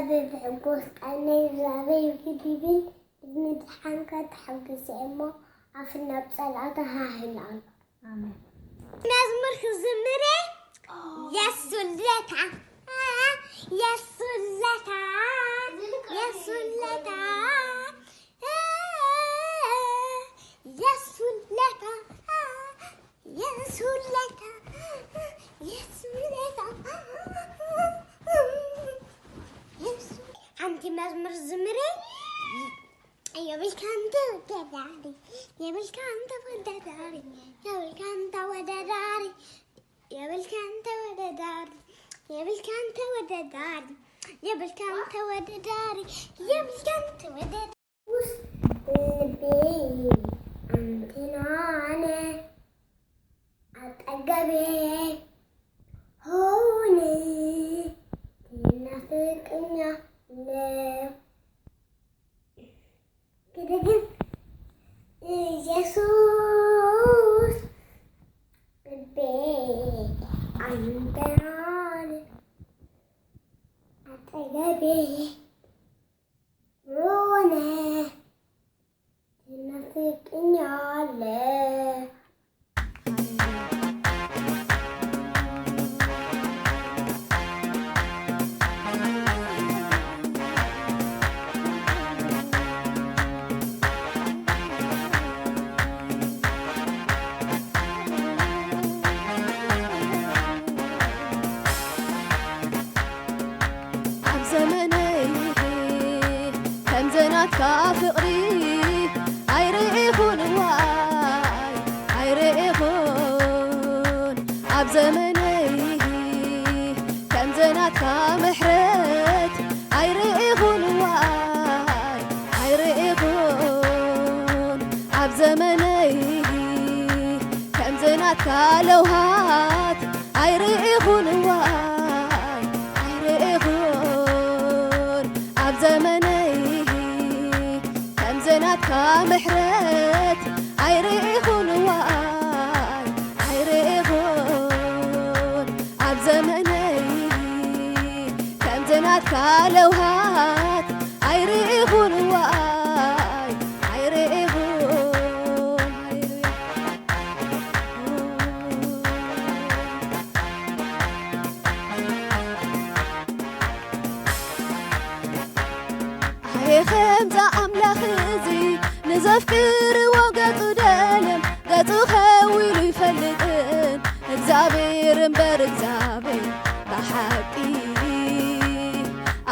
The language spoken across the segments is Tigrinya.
ብብሕጎስ ቃል ናይ እግዚኣብሔር ግዲብን ብንድሓንካ ተሓግዘ እሞ ኣፍ ናብ ጸላእታ ሃህል ኣሎ። ኣሜን። መዝሙር ክዝምር የሱለታ የሱለታ የሱለታ የሱለታ የሱለታ የሱለታ ሓንቲ መዝሙር ዝምሬ የብልካን ተወዳዳሪ የብልካን ተወዳዳሪ የብልካን ተወዳዳሪ የብልካን ተወዳዳሪ የብልካን ተወዳዳሪ የብልካን ተወዳዳሪ የብልካን ተወዳዳሪ ውስጥ ልቤ አንተናነ አጠገቤ ሆነ ትናፍቀኛለህ። ግድግድ ኢየሱስ ልቤ አንተናነ አጠገቤ ሆነ ትናፍቀኛለህ። ኣብ ዘመነይ ከምዘናትካ ፍቕሪ ኣይርኢኹን ዋይ ኣይርኢኹን ኣብ ዘመነይ ከምዘናትካ ምሕረት ኣይርኢኹን ዋይ ኣይርኢኹን ኣብ ዘመነይ ከምዘናትካ ለውሃት ኣይርኢኹን ዋይ ኣይርኢኹን ኣብ ዘመነይ ከምዘናትካ ምሕረት ኣይርኢኹን ዋይ ኣይርኢኹን ኣብ ዘመነይ ከምዘናትካ ለውሃት ኣይርኢኹን ዋይ ኣይርኢኹን ሃሌሉያ ኣየ ከምዛ ኣምላኽ እዚ ንዘፍቅርዎ ገጹ ደልዮም ገጹ ከዊሉ ይፈልጥን እግዚኣብሔር እምበር እግዚኣብሔር ብሓቂ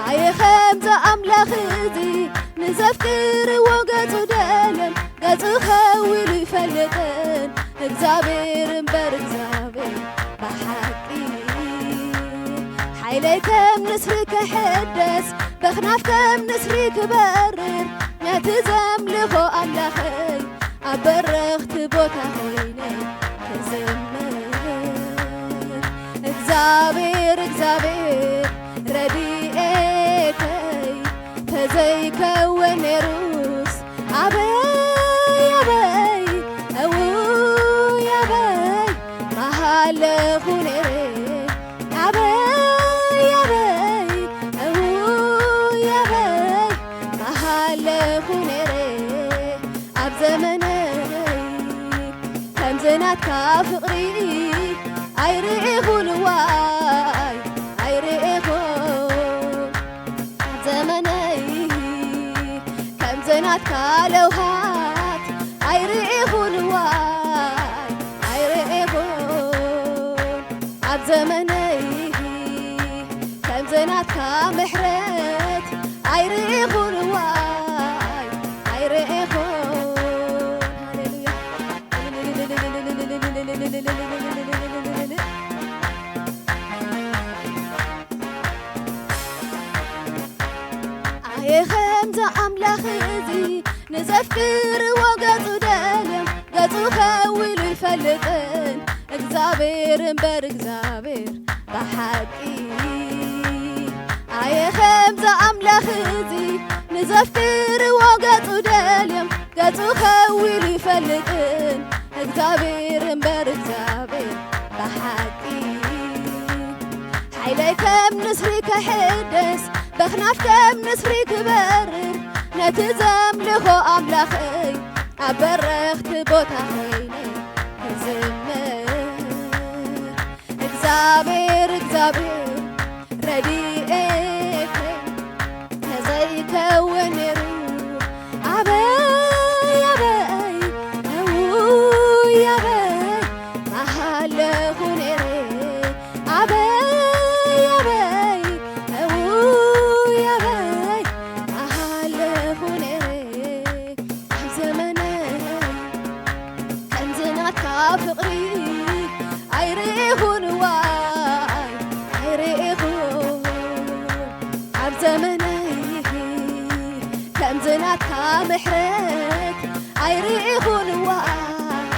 ኣየ ከምዛ ኣምላኽ እዚ ንዘፍቅርዎ ገጹ ደልዮም ገጹ ከዊሉ ይፈልጥን እግዚኣብሔር እምበር እግዚኣብሔር ብሓቂ ሓይለይ ከም ንስሪ ክሕደስ በኽናፍ ከም ንስሪ ክበርር ነቲ ዘምልኾ ኣምላኸይ ኣብ በረኽቲ ቦታ ኮይነ ክዝምር እግዚኣብሔር እግዚኣብሔር ረድኤተይ ተዘይከውን ነይሩስ ኣበይ ኣበይ እውይ ኣበይ ምሃለኹ ነይረ ኣበይ ኣበይ እውይ ኣበይ ምሃለኹ ነይረ ኣብ ዘመነይ ከምዚ ናትካ ፍቕሪ ኣይርኢኹን ዋይ ኣይርኢኹን ዘመነይ ከምዚ ናትካ ለውሃት ኣይርኢኹን ዋይ ኣይርኢኹን ኣብ ዘመነይ ከምዚ ናትካ ምሕረት ኣይርኢኹን ዋይ ኣይርኢኹን ሃሌሉያ ኣየ ከምዚ ኣምላኽ እዚ ንዘፍቅርዎ ገጹ ደልዮም ገጹ ከዊሉ ይፈልጥን እግዚኣብሔር እምበር እግዚኣብሔር ብሓቂ ኣየ ከምዚ ኣምላኽ እዚ ንዘፍቅርዎ ገጹ ደልዮም ገጹ ከዊሉ ይፈልጥን እግዚኣብሔር እምበር እግዚኣብሔር ብሓቂ ሓይለይ ከም ንስሪ ክሕደስ በኽናፍ ከም ንስሪ ክበርር ነቲ ዘምልኾ ኣምላኸይ ኣብ በረኽቲ ቦታ ኮይነ ክዝምር። እግዚኣብሔር እግዚኣብሔር ረድኤተይ ተዘይከውን ነይሩ ኣበይ ኣበይ እውይ ኣበይ ምሃለኹ ነይረ ኣበይ ኣበይ እውይ ኣበይ ምሃለኹ ነይረ ኣብ ዘመነይ ከምዚ ናትካ ፍቕሪ ኣይርኢኹን ዋይ ኣይርኢኹን ኣብ ዘመነይ ከምዚ ናትካ ምሕረት ኣይርኢኹን ዋይ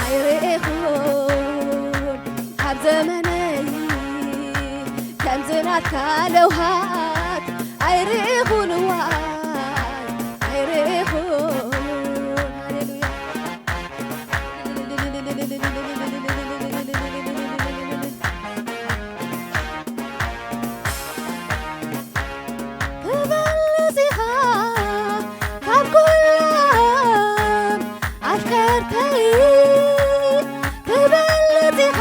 ኣይርኢኹን ኣብ ዘመነይ ከምዚ ናትካ ለውሃት ኣይርኢኹን ዋይ ኣይርኢኹን ሃሌሉያ ትበልጽ ኢኻ ካብ ኩሎም ኣፍቀርተይ ትበልጽ ኢኻ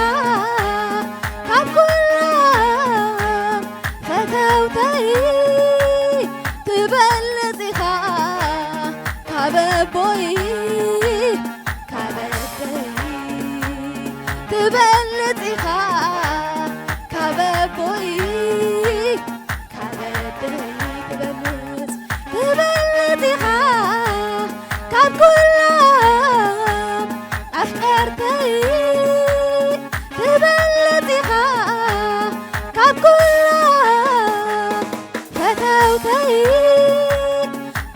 ካብ ኩሎም ፈተውተይ ትበልጽ ኢኻ ካብ ኣቦይ ካብ ኣደይ ትበልጽ ኢኻ ካብ ኣቦይ ካብ ኣደይ ትበልጽ ትበልጽ ኢኻ ካብ ኩሎም ኣፍቀርተይ ትበልጽ ኢኻ ካብ ኩሎም ፈተውተይ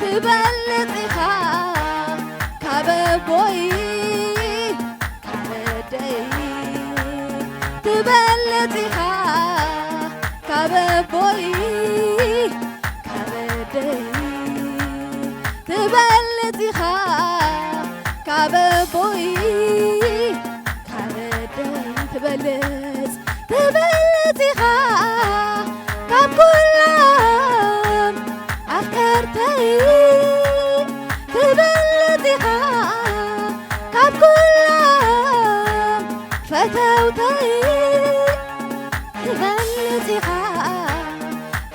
ትበልጽ ኢኻ ካብ ኣቦይ ካብ ኣደይ ትበልጽ ኢኻ ካብ ኣቦይ ካብ ኣደይ ትበልጽ ኢኻ ካብ ኣቦይ ካብ ኣደይ ትበልጽ ትበልጽ ኢኻ ካብ ኩሎም ኣፍቀርተይ ትበልጽ ኢኻ ካብ ኩሎም ፈተውተይ ትበልጽ ኢኻ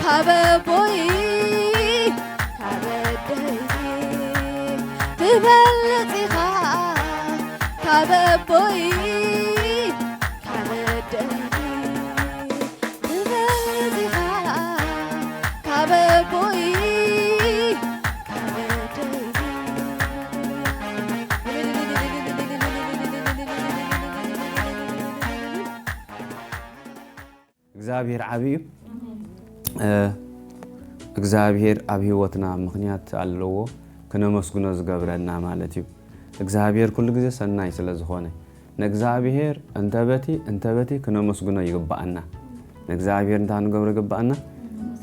ካብ ኣቦይ ካብ ኣደይ ትበልጽ ኢኻ ካብ ኣቦይ ካብ ኣደይ ትበልጽ ኢኻ ካብ ኣቦይ ካብ ኣደይ እግዚኣብሔር ዓቢ እዩ። እግዚኣብሔር ኣብ ህይወትና ምኽንያት ኣለዎ ክነመስግኖ ዝገብረና ማለት እዩ። እግዚኣብሔር ኩሉ ግዜ ሰናይ ስለ ዝኾነ ንእግዚኣብሔር እንተበቲ እንተበቲ ክነመስግኖ ይግብኣና። ንእግዚኣብሔር እንታይ ክንገብሮ ይግብኣና?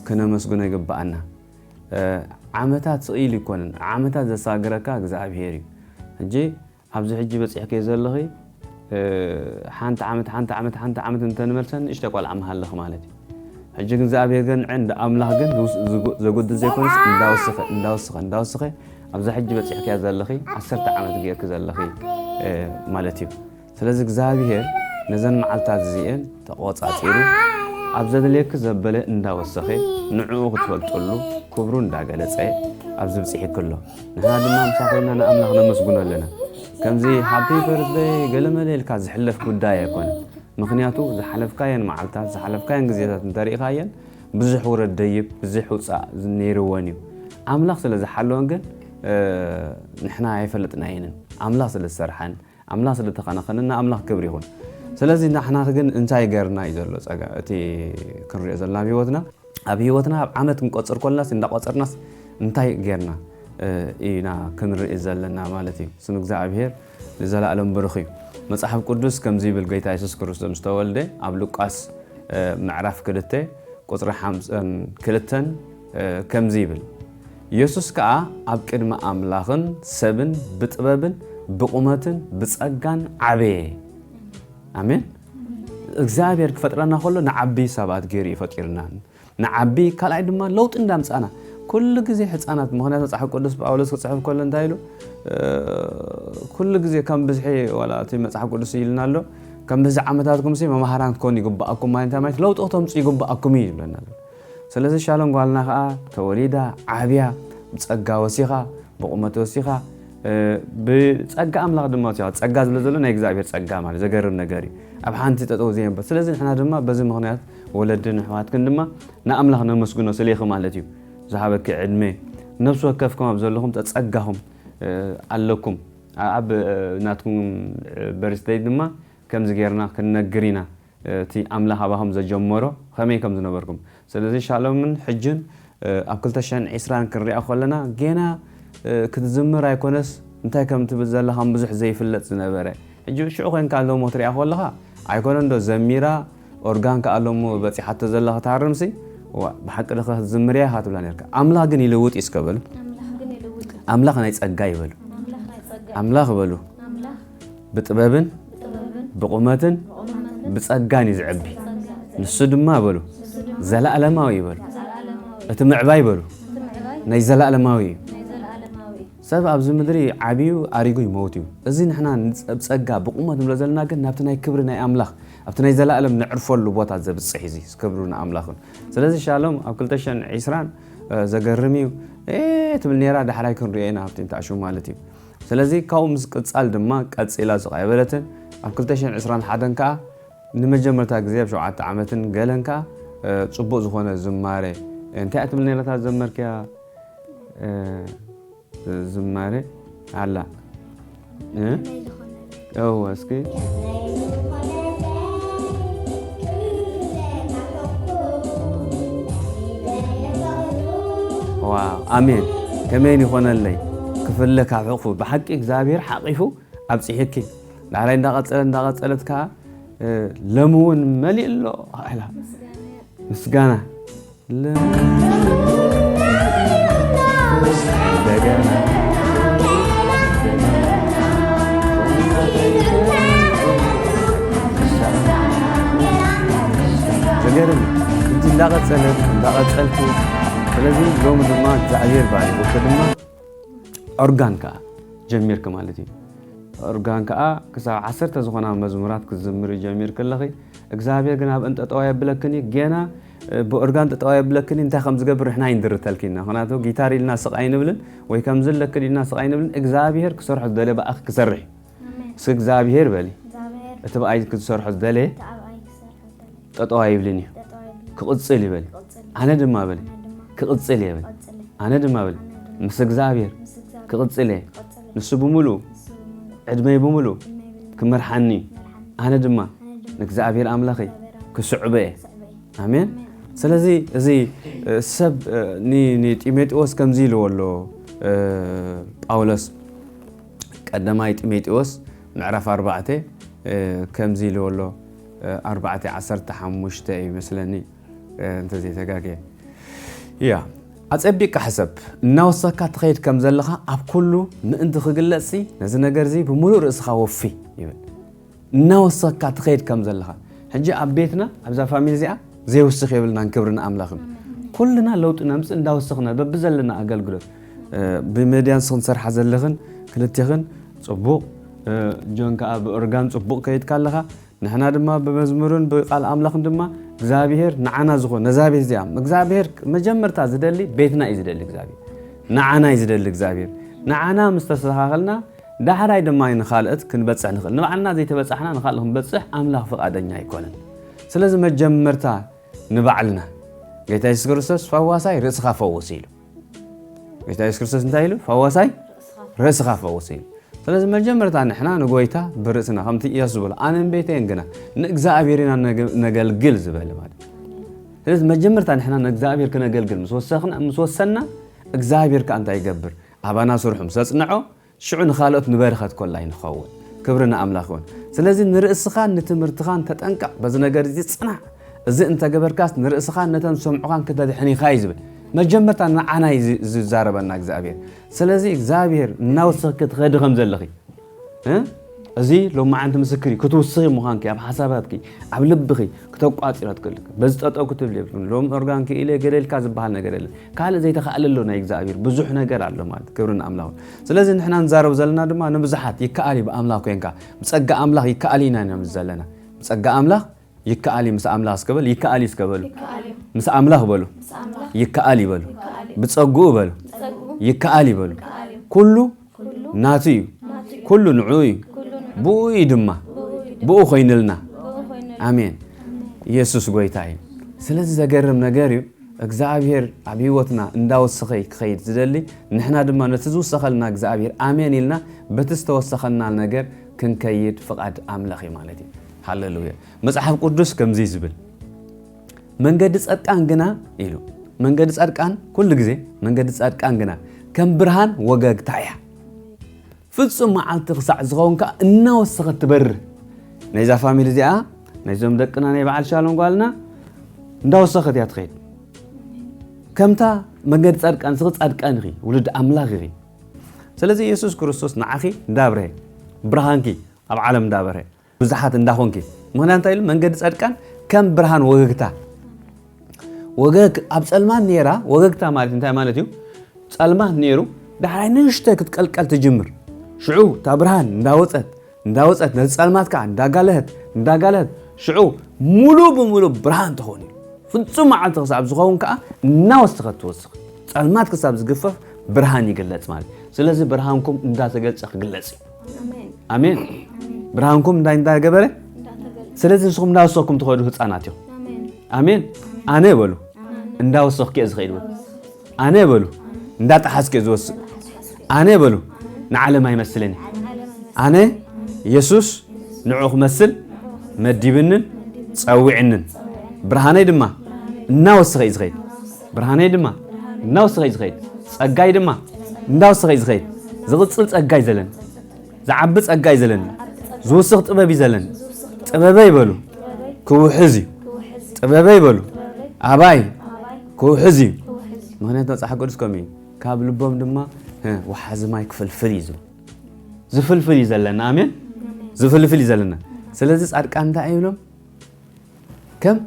ክነመስግኖ ይግብኣና። ዓመታት ስቕ ኢሉ ኣይኮነን፣ ዓመታት ዘሳግረካ እግዚኣብሔር እዩ። ሕጂ ኣብዚ ሕጂ በጺሕኪ ዘለኺ ሓንቲ ዓመት ሓንቲ ዓመት ሓንቲ ዓመት እንተንመልሰን ንእሽተ ቆልዓ ምሃለኺ ማለት እዩ። ሕጂ ግን እግዚኣብሔር ግን ዕንዲ ኣምላኽ ግን ዘጉድል ዘይኮነስ እንዳወሰኸ እንዳወሰኸ እንዳወሰኸ ኣብዛ ሕጂ በጺሕኪያ ዘለኺ ዓሰርተ ዓመት ጌርኪ ዘለኺ ማለት እዩ። ስለዚ እግዚኣብሔር ነዘን መዓልታት እዚኤን ተቖጻጺሩ ኣብ ዘድልየኪ ዘበለ እንዳወሰኸ ንዕኡ ክትፈልጠሉ ክብሩ እንዳገለጸ ኣብዚ ብጽሒኪ ኣሎ። ንሕና ድማ ምሳኺ ኮይና ንኣምላኽ ነመስግኖ ኣለና። ከምዚ ሃፒ በርዝደይ ገለመለ ኢልካ ዝሕለፍ ጉዳይ ኣይኮነን። ምኽንያቱ ዝሓለፍካየን መዓልታት ዝሓለፍካየን ግዜታት እንተሪእኻየን ብዙሕ ውረድ ደይብ ብዙሕ ውፃእ ነይርወን እዩ። ኣምላኽ ስለ ዝሓለወን ግን ንሕና ኣይፈለጥናየንን። ኣምላኽ ስለ ዝሰርሓን ኣምላኽ ስለ ተኸናኸነና ኣምላኽ ክብሪ ይኹን። ስለዚ ንሕና ግን እንታይ ገርና እዩ ዘሎ ጸጋ እቲ ክንሪኦ ዘለና ኣብ ህይወትና ኣብ ህይወትና ኣብ ዓመት ክንቆጽር ኮለናስ እንዳቆጸርናስ እንታይ ገርና ኢና ክንርኢ ዘለና ማለት እዩ። ስም እግዚኣብሔር ንዘላለም ብሩኽ እዩ። መጽሓፍ ቅዱስ ከምዚ ይብል፣ ጎይታ የሱስ ክርስቶስ ምስ ተወልደ ኣብ ሉቃስ ምዕራፍ ክልተ ቁጽሪ ሓምሳን ክልተን ከምዚ ይብል፣ የሱስ ከኣ ኣብ ቅድሚ ኣምላኽን ሰብን ብጥበብን ብቑመትን ብጸጋን ዓበየ። ኣሜን። እግዚኣብሔር ክፈጥረና ከሎ ንዓቢ ሰባት ገይሩ እዩ ፈጢርና። ንዓቢ፣ ካልኣይ ድማ ለውጢ እንዳምጻና ኩሉ ግዜ ህጻናት። ምኽንያቱ መጽሓፍ ቅዱስ ጳውሎስ ክጽሕፍ ከሎ እንታይ ኢሉ? እ፣ ኩሉ ግዜ ከም ብዝሒ፣ ዋላ እቲ መጽሓፍ ቅዱስ ኢልና ኣሎ፣ ከም ብዝሒ ዓመታትኩም ሲ መማህራን ክትኮኑ ይግባኣኩም ማለት እንታይ ማለት? ለውጢ ክተምጹ ይግባኣኩም እዩ ይብለና ኣሎ። ስለዚ ሻሎም ጓልና ከኣ ተወሊዳ፣ ዓብያ፣ ብጸጋ ወሲኻ፣ ብቑመት ወሲኻ፣ እ፣ ብጸጋ ኣምላኽ ድማ ወሲኻ። ጸጋ ዝብሎ ዘሎ ናይ እግዚኣብሔር ጸጋ ማለት ዘገርም ነገር እዩ። ኣብ ሓንቲ ጠጠው ዘየንበር። ስለዚ ንሕና ድማ በዚ ምኽንያት ወለድን ኣሕዋትክን ድማ ንኣምላኽ ነመስግኖ ስሌኺ ማለት እዩ። ዝሃበኪ ዕድመ፣ ነፍሲ ወከፍኩም ኣብ ዘለኹም ጸጋኹም፣ እ፣ ኣለኩም። ኣብ፣ እ፣ ናትኩም፣ እ፣ በርስደይ ድማ ከምዚ ጌርና ክንነግር ኢና፣ እ፣ እቲ ኣምላኽ ኣባኹም ዘጀመሮ ከመይ ከም ዝነበርኩም። ስለዚ ሻሎምን ሕጅን፣ እ፣ ኣብ ክልተ ሽሕን ዕስራን ክንሪኣ ከለና ጌና፣ እ፣ ክትዝምር ኣይኮነስ እንታይ ከም ትብል ዘለኻ ብዙሕ ዘይፍለጥ ዝነበረ። ሕጂ ሽዑ ኮይንካ ሎሞ ትሪኣ ከለኻ ኣይኮነ እንዶ ዘሚራ ኦርጋን ከኣ ሎሞ በጺሓቶ ዘላ ክትሃርምሲ፣ ዋ፣ ብሓቂ ዶ ክትዝምር እያ ኢኻ ትብላ ነርካ። ኣምላኽ ግን ይልውጥ እዩ እስከ በሉ። ኣምላኽ ግን ይልውጥ እዩ። ኣምላኽ ናይ ጸጋ ይበሉ። ኣምላኽ ናይ ጸጋ እዩ። ኣምላኽ በሉ። ኣምላኽ ብጥበብን ብጥበብን ብቑመትን ብቑመትን ብጸጋን እዩ ዝዕቢ። ብጸጋን እዩ። ንሱ ድማ በሉ ንሱ ድማ ዘለኣለማዊ እዩ በሉ። ዘለኣለማዊ እዩ። እቲ ምዕባይ በሉ እቲ ምዕባይ ናይ ዘለኣለማዊ እዩ። ናይ ዘለኣለማዊ እዩ። ሰብ ኣብዚ ምድሪ ዓብዩ ኣሪጉ ይመውት እዩ። እዚ ንሕና ንጸ-፣ ብጸጋ ብቑመት ንብሎ ዘለና ግን ናብቲ ናይ ክብሪ ናይ ኣምላኽ፣ ኣብቲ ናይ ዘለኣለም ነዕርፈሉ ቦታ ዘብጽሕ እዩ። እዚ ክብሩ ንኣምላኽ ይኹን። ስለዚ ሻሎም ኣብ ክልተ ሽሕን ዕስራን፣ እ፣ ዘገርም እዩ። ኤ ትብል ነይራ፣ ዳሕራይ ክንሪኦ ኢና ኣብቲ እንተኣሽው ማለት እዩ። ስለዚ ካብኡ ምስ ቅጻል ድማ ቀጺላ ስቕ ኣይበለትን። ኣብ ክልተ ሽሕን ዕስራን ሓደን ከኣ ንመጀመርታ ግዜ ኣብ ሸውዓተ ዓመትን ገለን ከኣ፣ እ፣ ጽቡቕ ዝኾነ ዝማሬ፣ እንታይ እያ ትብል ነይራ እታ ዘመርክያ፣ እ፣ ዝማሬ ኣላ። እ? ከመይ ዝኾነ? እወ፣ እስኪ። ዋው፣ ኣሜን። ከመይን ይኾነለይ ክፍለ ካብ ሕቑፉ። ብሓቂ እግዚኣብሔር ሓቒፉ ኣብጽሒኪ። ዳሕራይ እንዳቐጸለ፣ እንዳቐጸለት ከኣ፣ እ፣ ሎሚ እውን መሊእ ኣሎ ኢላ። ምስጋና። ለ-፣ እንደገና። ዘገርም እዩ። ሕጂ እንዳቐጸለት፣ እንዳቐጸልኩ፣ ስለዚ ሎሚ ድማ እግዚኣብሔር ባሪኹ ድማ ኦርጋን ከኣ ጀሚርኪ ማለት እዩ። ኦርጋን ከኣ ክሳብ ዓሰርተ ዝኾና መዝሙራት ክትዝምሪ ጀሚርኪ ኣለኺ። እግዚኣብሔር ግን ኣብአን ጠጠው ኣየብለክን እዩ። ጌና፣ እ፣ ብኦርጋን ጠጠው ኣየብለክን እዩ። እንታይ ከም ዝገብር ንሕና ኣይንድርተልኪ ኢና። ምኽንያቱ ጊታር ኢልና ስቕ ኣይንብልን፣ ወይ ከምዚ ኣለክን ኢልና ስቕ ኣይንብልን። እግዚኣብሔር ክሰርሖ ዝደለየ ብኣኺ ክሰርሕ እዩ። ኣሜን። እስኪ እግዚኣብሔር በሊ። እግዚኣብሔር እቲ ብኣይ ክሰርሖ ዝደለየ እቲ ኣብኣይ ክሰርሖ ዝደለየ ጠጠው ኣይብልን እዩ። ጠጠው ኣይብልን። ክቕጽል ይበል። ክቕጽል። ኣነ ድማ በሊ። ኣነ ድማ ክቕጽል እየ በሊ። ክቕጽል እየ። ኣነ ድማ በሊ። ኣነ ድማ ምስ እግዚኣብሔር ምስ እግዚኣብሔር ክቕጽል እየ። ክቕጽል እየ። ንሱ ብምሉእ ንሱ ብምሉእ ዕድመይ ብምሉእ ዕድመይ ብምሉእ ክመርሓኒ እዩ። ክመርሓኒ። ኣነ ድማ ኣነ ድማ ንእግዚኣብሔር ኣምላኸይ እግዚኣብሔር ኣምላኽ ክስዕቦ እየ። ክስዕቦ እየ። ኣሜን። ኣሜን። ስለዚ እዚ፣ እ፣ ሰብ፣ እ፣ ኒ-፣ ንጢሞቴዎስ ከምዚ ኢልዎ ኣሎ፣ እ፣ ጳውሎስ ቀዳማይ ጢሞቴዎስ ምዕራፍ ኣርባዕተ፣ እ፣ ከምዚ ኢልዎ ኣሎ፣ እ፣ ኣርባዕተ ዓሰርተ ሓሙሽተ እዩ መስለኒ፣ እ፣ እንተዘይተጋግየ። ያ፣ ኣጸቢቕካ ሕሰብ፣ እናወሰኽካ ትኸይድ ከም ዘለኻ ኣብ ኩሉ ምእንቲ ክግለጽሲ፣ ነዚ ነገር እዚ ብምሉእ ርእስኻ ወፊ ይብል። እናወሰኽካ ትኸይድ ከም ዘለኻ። ሕጂ ኣብ ቤትና፣ ኣብዛ ፋሚሊ እዚኣ ዘይውስኽ የብልናን፣ ክብሪ ንኣምላኽ ይኹን። ኩልና ለውጢ ነምጽእ እንዳወሰኽና፣ በብዘለና ኣገልግሎት፣ እ፣ ብሜድያ ንስኽን ትሰርሓ ዘለኽን ክልቴኽን ጽቡቕ፣ እ፣ ጆን ከኣ ብኦርጋን ጽቡቕ ከይድካ ኣለኻ። ንሕና ድማ ብመዝሙርን ብቃል ኣምላኽን ድማ እግዚኣብሔር ንዓና ዝኾነ፣ ነዛ ቤት እዚኣ እግዚኣብሔር መጀመርታ ዝደሊ ቤትና እዩ ዝደሊ እግዚኣብሔር። ንዓና እዩ ዝደሊ እግዚኣብሔር። ንዓና ምስ ተስተኻኸልና ዳሕራይ ድማ ንኻልኦት ክንበጽሕ ንኽእል። ንባዕልና ዘይተበጻሕና ንኻልእ ክንበጽሕ ኣምላኽ ፍቓደኛ ኣይኮነን። ስለዚ መጀመርታ ንባዕልና፣ ጌታ የሱስ ክርስቶስ ፈዋሳይ ርእስኻ ፈውስ ኢሉ። ጌታ የሱስ ክርስቶስ እንታይ ኢሉ? ፈዋሳይ ርእስኻ ፈውስ ኢሉ። ስለዚ መጀመርታ ንሕና ንጎይታ ብርእስና፣ ከምቲ ኢየሱስ ዝበሎ፣ "ኣነን ቤተይን ግና ንእግዚኣብሔር ኢና ነግ-፣ ነገልግል" ዝበለ ማለት እዩ። ስለዚ መጀመርታ ንሕና ንእግዚኣብሔር ክነገልግል ምስ ወሰኽና፣ ምስ ወሰንና፣ እግዚኣብሔር ከኣ እንታይ ይገብር? ኣባና ስርሑ ምስ ኣጽንዖ፣ ሽዑ ንኻልኦት ንበረኸት ኮላይ ንኸውን። ክብሪ ንኣምላኽ ይኹን። ስለዚ ንርእስኻን ንትምህርትኻን ተጠንቀቕ፣ በዚ ነገር እዚ ጽናዕ። እዚ እንተገበርካስ ንርእስኻን ነተን ዝሰምዑኻን ክተድሕን ኢኻ እዩ ዝብል። መጀመርታ ንዓና እዩ ዝ-፣ ዝዛረበና እግዚኣብሔር። ስለዚ እግዚኣብሔር እናወሰኽኪ ትኸዲ ከም ዘለኺ፣ እ? እዚ ሎማዓንቲ ምስክር እዩ። ክትውስኺ ምዃንኪ ኣብ ሓሳባትኪ፣ ኣብ ልብኺ ክተቋጺሮ ትክእልኪ። በዚ ጠጠው ክትብሊ የብልክን። ሎም ኦርጋን ክኢለ ገለ ኢልካ ዝበሃል ነገር የለን። ካልእ ዘይተኻእለ ኣሎ ናይ እግዚኣብሔር ብዙሕ ነገር ኣሎ ማለት ክብሪ ንኣምላኽ። ስለዚ ንሕና ንዛረብ ዘለና ድማ ንብዙሓት ይከኣል እዩ ብኣምላኽ ኮንካ። ብጸጋ ኣምላኽ ይከኣል ኢና ኢና ዘለና። ብጸጋ ኣምላኽ ይከኣል እዩ ምስ ኣምላኽ እስከ በል፣ ይከኣል እዩ እስከ በሉ። ምስ ኣምላኽ በሉ። ይከኣል እዩ በሉ። ብጸግኡ በሉ። ይከኣል እዩ በሉ። ኩሉ ናቱ እዩ። ኩሉ ንዑ እዩ። ብኡ እዩ ድማ። ብኡ ኮይንልና። ኣሜን። ኢየሱስ ጎይታ እዩ። ስለዚ ዘገርም ነገር እዩ። እግዚኣብሔር ኣብ ህይወትና እንዳወሰኸ ክኸይድ ዝደሊ፣ ንሕና ድማ ነቲ ዝውሰኸልና እግዚኣብሔር ኣሜን ኢልና በቲ ዝተወሰኸልና ነገር ክንከይድ ፍቓድ ኣምላኽ እዩ ማለት እዩ። ሃሌሉያ። መጽሓፍ ቅዱስ ከምዚ ዝብል፣ መንገዲ ጸድቃን ግና ኢሉ፣ መንገዲ ጻድቃን ኩሉ ግዜ፣ መንገዲ ጻድቃን ግና ከም ብርሃን ወገግታ እያ። ፍጹም መዓልቲ ክሳዕ ዝኸውን ከኣ እናወሰኸት ትበርህ። ናይዛ ፋሚሊ እዚኣ፣ ናይዞም ደቅና፣ ናይ በዓል ሻሎም ጓልና እንዳወሰኸት እያ ትኸይድ። ከምታ መንገዲ ጻድቃን፣ ንስኺ ጻድቃን ኢኺ፣ ውሉድ ኣምላኽ ኢኺ። ስለዚ የሱስ ክርስቶስ ንዓኺ እንዳብርሀ፣ ብርሃንኪ ኣብ ዓለም እንዳበርሀ፣ ብዙሓት እንዳኾንኪ። ምኽንያት እንታይ ኢሉ? መንገዲ ጻድቃን ከም ብርሃን ወገግታ። ወገግ ኣብ ጸልማት ነይራ፣ ወገግታ ማለት እንታይ ማለት እዩ? ጸልማት ነይሩ፣ ዳሕራይ ንእሽተይ ክትቀልቀል ትጅምር። ሽዑ እታ ብርሃን እንዳወጸት፣ እንዳወጸት፣ ነቲ ጸልማት ከኣ እንዳጋለሀት፣ እንዳጋለሀት፣ ሽዑ ሙሉእ ብሙሉእ ብርሃን ትኸውን እዩ። ፍጹም መዓልቲ ክሳብ ዝኸውን ከኣ እናወሰኸት ትወስኽ። ጸልማት ክሳብ ዝግፈፍ ብርሃን ይግለጽ ማለት እዩ። ስለዚ ብርሃንኩም እንዳተገልጸ ክግለጽ እዩ። ኣሜን። ኣሜን። ብርሃንኩም እንታይ እንዳገበረ? እንዳተገልጸ። ስለዚ ንስኹም እንዳወሰኽኩም ትኸዱ ህጻናት ኢኹም። ኣሜን። ኣሜን። ኣነ በሉ። ኣሜን። እንዳወሰኽኩ እየ ዝኸይድ በሉ። ኣነ በሉ። እንዳጠሓስኩ እየ ዝወስድ። ኣነ በሉ። ንዓለም ኣይመስልን እየ። ኣነ የሱስ ንዑ ክመስል መዲብንን ጸዊዕንን። ብርሃነይ ድማ እናወሰኸ እዩ ዝኸይድ። ብርሃነይ ድማ እናወሰኸ እዩ ዝኸይድ። ጸጋይ ድማ እንዳወሰኸ እዩ ዝኸይድ። ዝቕጽል ጸጋይ ዘለኒ። ዝዓቢ ጸጋ እዩ ዘለኒ። ዝውስኽ ጥበብ እዩ ዘለኒ። ጥበበይ በሉ። ክውሕዝ እዩ። ጥበበይ በሉ። ኣባይ ክውሕዝ እዩ። ምኽንያቱ መጽሓፍ ቅዱስ ከምኡ እዩ። ካብ ልቦም ድማ፣ እ፣ ወሓዚ ማይ ክፍልፍል እዩ ዝብል። ዝፍልፍል እዩ ዘለና። ኣሜን። ዝፍልፍል እዩ ዘለና። ስለዚ ጻድቃን እንታይ ይብሎም? ከም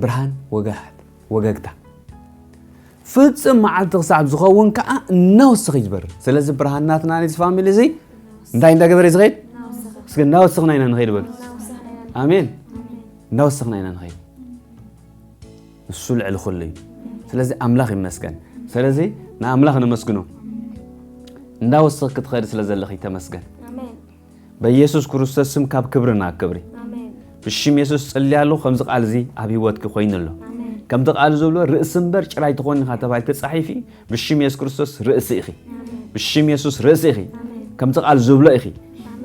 ብርሃን ወጋሕት-፣ ወገግታ። ፍጽም መዓልቲ ክሳብ ዝኸውን ከኣ እናወሰኸ እዩ ዝበርህ። ስለዚ ብርሃን ናትና ነዚ ፋሚሊ እዚ እንታይ እንዳገበረ እዩ ዝኸይድ? እስኪ እናወሰኽና ኢና ንኸይድ በሉ። ኣሜን። እናወሰኽና ኢና ንኸይድ። ንሱ ልዕሊ ኩሉ እዩ። ስለዚ ኣምላኽ ይመስገን። ስለዚ ንኣምላኽ ነመስግኖ። እንዳወሰኽኪ ትኸዲ ስለ ዘለኺ ተመስገን። ኣሜን። በኢየሱስ ክርስቶስ ስም ካብ ክብሪ ናብ ክብሪ። ኣሜን። ብሽም የሱስ ጽልያ ኣለኹ፣ ከምዚ ቃል እዚ ኣብ ህይወትኪ ኮይኑ ኣሎ። ኣሜን። ከምቲ ቃል ዝብሎ ርእሲ እምበር ጭራ ኣይትኾኒ ኢኻ ተባሂሉ ተጻሒፉ እዩ። ብሽም የሱስ ክርስቶስ ርእሲ ኢኺ። ኣሜን። ብሽም የሱስ ርእሲ ኢኺ። ኣሜን። ከምቲ ቃል ዝብሎ ኢኺ። ኣሜን።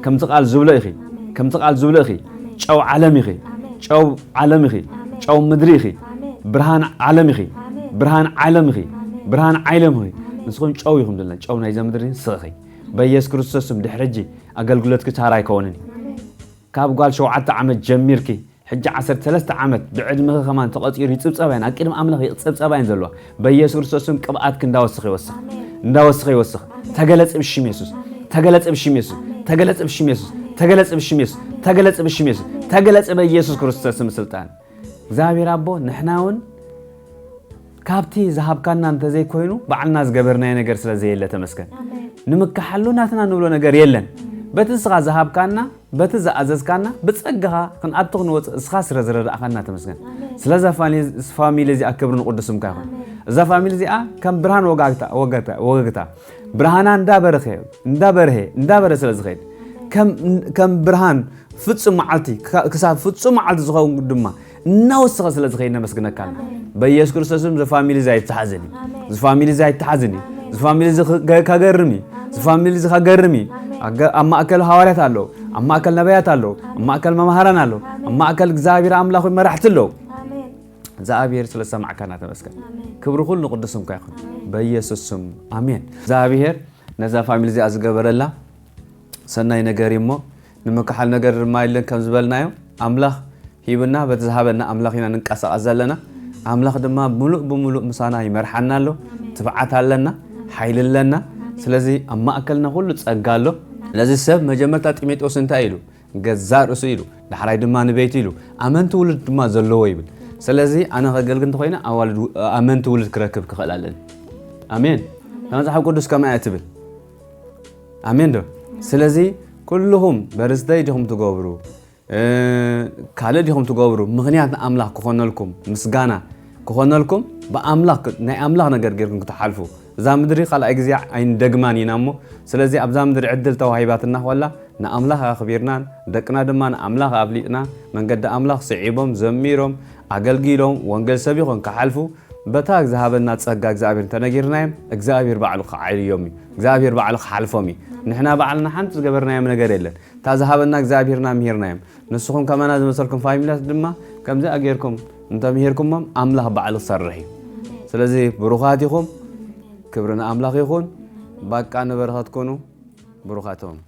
ከምቲ ቃል ዝብሎ ኢኺ። ኣሜን። ከምቲ ቃል ዝብሎ ኢኺ። ኣሜን። ጨው ዓለም ኢኺ። ኣሜን። ጨው ዓለም ኢኺ። ኣሜን። ጨው ምድሪ ኢኺ። ኣሜን። ብርሃን ዓለም ኢኺ። ኣሜን። ብርሃን ዓለም ኢኺ። ኣሜን። ብርሃን ዓለም ኢኺ። ኣሜን። ንስኹም ጨው ኢኹም ዘለና። ጨው ናይዛ ምድሪ ንስኺ ኢኺ። በኢየሱስ ክርስቶስ ስም ድሕሪ ሕጂ ኣገልግሎትኪ ታራ ኣይከውንን እዩ። ኣሜን። ካብ ጓል ሸውዓተ ዓመት ጀሚርኪ ሕጂ ዓሰርተ ሰለስተ ዓመት ብዕድመኺ ከማን ተቐጺሩ ይጽብጸባየን፣ ኣብ ቅድሚ ኣምላኽ ይጽብጸባየን ዘለዋ። በኢየሱስ ክርስቶስ ስም ቅብኣትኪ እንዳወሰኸ ይወስኽ። ኣሜን። እንዳወሰኸ ይወስኽ። ኣሜን። ተገለጽ ብሽም የሱስ። ኣሜን። ተገለጽ ብሽም የሱስ። ኣሜን። ተገለጽ ብሽም የሱስ። ኣሜን። ተገለጽ ብሽም የሱስ። ኣሜን። ተገለጽ ብሽም የሱስ። ኣሜን። ተገለጽ በኢየሱስ ክርስቶስ ስም ስልጣን። እግዚኣብሔር ኣቦ ንሕና እውን ካብቲ ዝሃብካና እንተዘይኮይኑ ባዕልና ዝገበርናዮ ነገር ስለ ዘየለ ተመስገን። ኣሜን። ንምክሓሉ ናትና ንብሎ ነገር የለን። በቲ ንስኻ ዝሃብካና፣ በቲ ዝኣዘዝካና፣ ብጸጋኻ ክንኣቱ ክንወጽእ እስኻ ስለ ዝረዳእኻና ተመስገን። ኣሜን። ስለዛ ፋኒ-፣ ፋሚሊ እዚኣ ክብሪ ንቅዱስ ስምካ ይኹን። ኣሜን። እዛ ፋሚሊ እዚኣ ከም ብርሃን ወጋግታ፣ ወገግታ፣ ወገግታ ብርሃና እንዳበረኸ፣ እንዳበርሀ፣ እንዳበረ ስለ ዝኸይድ፣ ከም፣ ከም ብርሃን ፍጹም መዓልቲ፣ ክሳ-፣ ክሳብ ፍጹም መዓልቲ ዝኸውን ድማ እናወሰኸ ስለ ዝኸይድ ነመስግነካ ኣለና። ኣሜን። በኢየሱስ ክርስቶስ ስም እዚ ፋሚሊ እዚ ኣይተሓዝን እዩ። ኣሜን። እዚ ፋሚሊ እዚ ኣይተሓዝን እዩ። ኣሜን። እዚ ፋሚሊ እዚ ክ-፣ ከ-፣ ከገርም እዩ። ኣሜን። እዚ ፋሚሊ እዚ ከገርም እዩ። ኣሜን። ኣገ-፣ ኣብ ማእከል ሃዋርያት ኣለዉ። ኣብ ማእከል ነቢያት ኣለዉ። ኣብ ኣሜን። ማእከል መማህራን ኣለዉ። ኣሜን። ኣብ ማእከል እግዚኣብሔር ኣምላኽ መራሕቲ ኣለዉ። ኣሜን። እግዚኣብሔር ስለ ዝሰማዕካና ተመስገን። ኣሜን። ክብሪ ኩሉ ንቅዱስ ስምካ ይኹን። ኣሜን። በኢየሱስ ስም ኣሜን። እግዚኣብሔር ነዛ ፋሚሊ እዚኣ ዝገበረላ ሰናይ ነገር እዩ እሞ ንምክሓል ነገር ድማ የለን ከም ዝበልናዮ፣ ኣምላኽ ሂብና በቲ ዝሃበና ኣምላኽ ኢና ንንቀሳቐስ ዘለና። ኣምላኽ ድማ ምሉእ ብምሉእ ምሳና ይመርሓና ኣሎ። ኣሜን። ትብዓት ኣለና፣ ኣሜን። ሓይሊ ኣለና። ኣሜን። ስለዚ ኣብ ማእከልና ኩሉ ጸጋ ኣሎ። ኣሜን። ስለዚ ሰብ መጀመርታ ጢሞቴዎስ እንታይ ኢሉ? ገዛእ ርእሱ ኢሉ፣ ዳሕራይ ድማ ንቤቱ ኢሉ፣ ኣመንቲ ውሉድ ድማ ዘለዎ ይብል። ስለዚ ኣነ ከገልግል እንተኾይነ ኣዋልድ ው-፣ ኣመንቲ ውሉድ ክረክብ ክኽእል ኣለኒ። ኣሜን። እታ መጽሓፍ ቅዱስ ከምኣ እያ ትብል። ኣሜን ዶ? ስለዚ ኩልኹም በርዝደይ ዲኹም ትገብሩ፣ እ፣ ካልእ ዲኹም ትገብሩ፣ ምኽንያት ንኣምላኽ ክኾነልኩም፣ ምስጋና ክኾነልኩም፣ ብኣምላኽ ክ-፣ ናይ ኣምላኽ ነገር ጌርኩም ክትሓልፉ። እዛ ምድሪ ካልኣይ ግዜ ኣይንደግማን ኢና እሞ፣ ስለዚ ኣብዛ ምድሪ ዕድል ተዋሂባትና ኾላ ንኣምላኽ ኣኽቢርናን ደቅና ድማ ንኣምላኽ ኣብሊጽና መንገዲ ኣምላኽ ስዒቦም ዘሚሮም ኣገልጊሎም ወንጌል ሰቢኾም ክሓልፉ በታ ዝሃበና ጸጋ እግዚኣብሔር እንተነጊርናዮም እግዚኣብሔር ባዕሉ ክዓልዮም እዩ። እግዚኣብሔር ባዕሉ ክሓልፎም እዩ። ንሕና ባዕልና ሓንቲ ዝገበርናዮም ነገር የለን። እታ ዝሃበና እግዚኣብሔርና ምሂርናዮም። ንስኹም ከማና ዝመሰልኩም ፋሚልያት ድማ ከምዚኣ ጌርኩም እንተምሂርኩሞም ኣምላኽ ባዕሉ ክሰርሕ እዩ። ስለዚ ብሩኻት ኢኹም። ክብሪ ንኣምላኽ ይኹን። ባቃ ንበረኸት ኩኑ። ብሩኻት ኢኹም።